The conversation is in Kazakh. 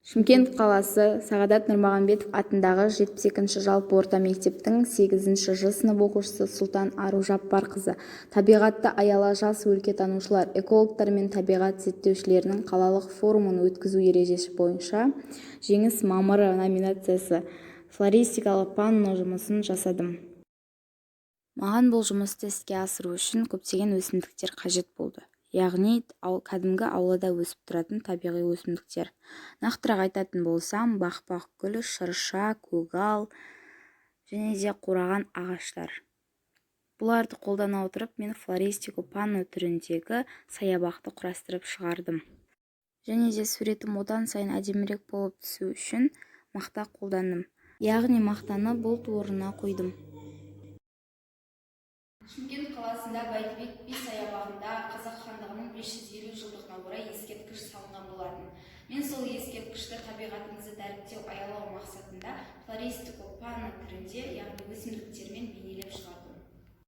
Шымкент қаласы Сағадат Нұрмағамбетов атындағы 72-ші жалпы орта мектептің 8-ж сынып оқушысы Сұлтан Ару Жаппарқызы «Табиғатты аяла» жас өлкетанушылар, экологтар мен табиғат зерттеушілерінің қалалық форумын өткізу ережесі бойынша «Жеңіс мамыры» номинациясы «Флористикалық панно» жұмысын жасадым. Маған бұл жұмысты іске асыру үшін көптеген өсімдіктер қажет болды. Яғни, кәдімгі аулада өсіп тұратын табиғи өсімдіктер. Нақтырақ айтатын болсам, бақбақ гүл, шырша, көгал және де қураған ағаштар. Бұларды қолдана отырып, мен флористико панно түріндегі саябақты құрастырып шығардым. Және де суретім одан сайын әдемірек болып түсу үшін мақта қолдандым. Яғни мақтаны бұлт орнына қойдым. Шымкент қаласында Бәйдібек би саябағында Қазақ хандығының 550 жылдығына орай ескерткіш салынған болатын. Мен сол ескерткішті табиғатымызды дәріптеу, аялау мақсатында флористико панно түрінде, яғни өсімдік